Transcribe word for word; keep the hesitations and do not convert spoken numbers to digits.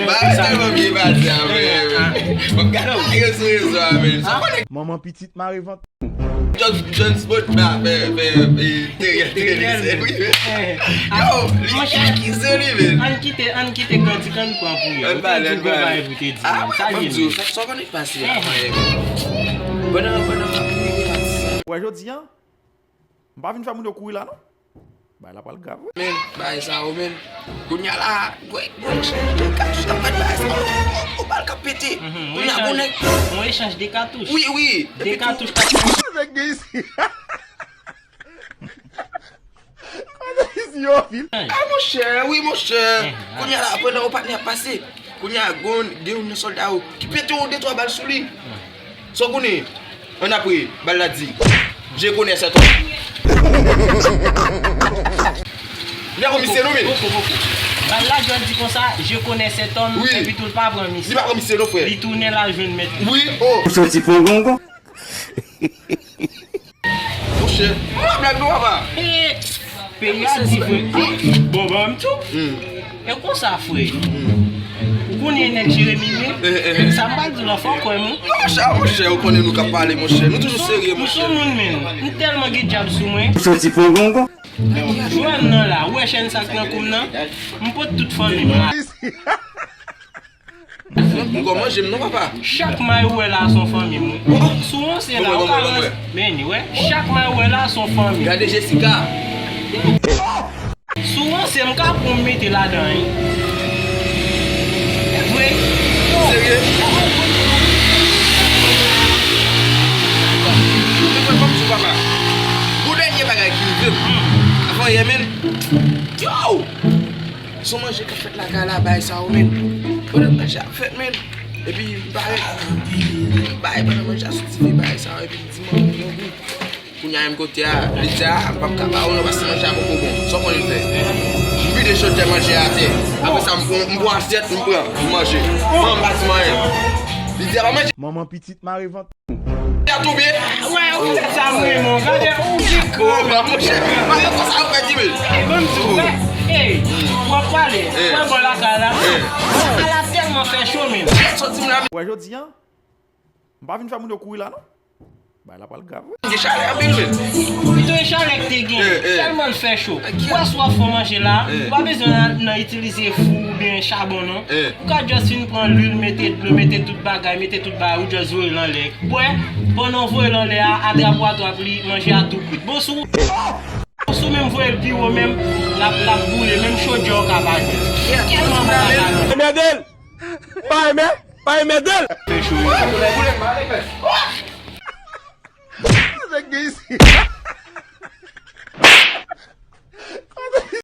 Ba, se tèlman byen pase, a, men. Bon, gade yo sou rezo a, men. Manman pitit mare vant. John, John Spot, ba, fè, fè, fè, Teriel, Teriel, wi, men. Yo, li eskize li, men. Ann kite, ann kite kantik, ann pran pou yo. Ann pale, ann pale. Ou te di gwo bagay pou te di, men. Sa li ye, men. Sa, sa w konnen k pase a, men. Pandan, pandan m ap rive pati sa. Wè, jodi a, m pa vin fè moun yo kouri la, non. Bagay la pral grav, wi. Men, bagay sa yo, men. Kounye a la, gwe, gwe, de katouch k ap fèt bagay sa yo. Ou bal k ap pete. Kounye a, gwo nèg. Yon echanj de katouch. Wi, wi. De katouch k ap fèt. Nèg gen isi. Nèg isi yo anpil. A, monchè, wi, monchè. Kounye a la, pandan yon patnè ap pase. Kounye a, gen, gen youn nan sòlda yo ki pete yon de twa bal sou li. Sa w konnen? Annapre, bal la di, "Je connais cet homme." Li pa komisè non, men. Poko, poko. Bal la jwenn di konsa, "Je connais cet homme," wi, epi tou l pa pran misye. Li pa komisè non, frè. Li tounen l al jwenn mèt li. Wi, oh. Ou soti pran gongon? Monchè, mwen pa blage non, papa. Peyi a di vre. Bon, ban m tou. E konsa, frè. Ou konnen nèg Jeremi vre? Sa m pral di w la, fò w kwè m, wi. Non, monchè, monchè, ou konnen nou k ap pale, monchè. Nou toujou serye, monchè. M sou moun, men. M tèlman gen djab sou mwen. Ou soti pran gongon? Jwenn nan la, ou wè chèn sa k nan kou m nan? M pot tout fanmi m la. M kò manje m non, papa. Chak may ou wè la se yon fanmi m, wi. Si w ranse la, ou ka ranse. Men, wè, chak may ou wè la se yon fanmi. Gade Jessica. Si w ranse, m ka pran w mete ladan, wi. Vre. Serye? Mwen, ban m di w, papa. Gon dènye bagay ki rive m. Avan yè, men. Yo! Son manje k ap fèt lakay la, bagay sa yo, men. Pandan manje ap fèt, men. Epi m parèt, m bay pandan manje a sou dife, bagay sa yo, epi m di manman m yon gou. Kounye a menm kote a, li di, "A, m p ap ka ba ou non, paske manje a poko bon." Sa w konnen l fè? M vide chodyè manje a atè. Apre sa, m pran, m pran asyèt, m pran, m manje. Manman m pa di m anyen. Li di, "A pa manje." Manman pitit mare vant. Li a tonbe. Wè, ou tèt sa m renmen w. Gade, ou gen kran, men. Monchè, pa fè konsa, ou pèdi, men. Ey, ban m di w, ey, w ap pale. Wè, bò lakay la. Lakay la tèlman fè cho, men. Wè, jodi a, m pa vin fè moun yo kouri la, non. Bagay la pral grav, wi. Gen chalè anpil, men. Pito e chalè k te gen. Tèlman l fè cho. Ou wè si w ap fè manje la, ou pa bezwen nan, nan itilize fou oubyen chabon, non. Ou ka just fin pran lwil, mete dlo, mete tout bagay, mete tout bagay, ou just voye l anlè. Bwè, pandan w voye l anlè a, atrap ou atrap li, manje a tou kwit. Bon, si w, si w menm voye l pi wo menm, l ap, l ap boule, menm chodyè w ka pa jwenn. Tèlman bon bagay. Mède l! Pa renmen, pa renmen mède l! Fè cho. Nèg gen isi.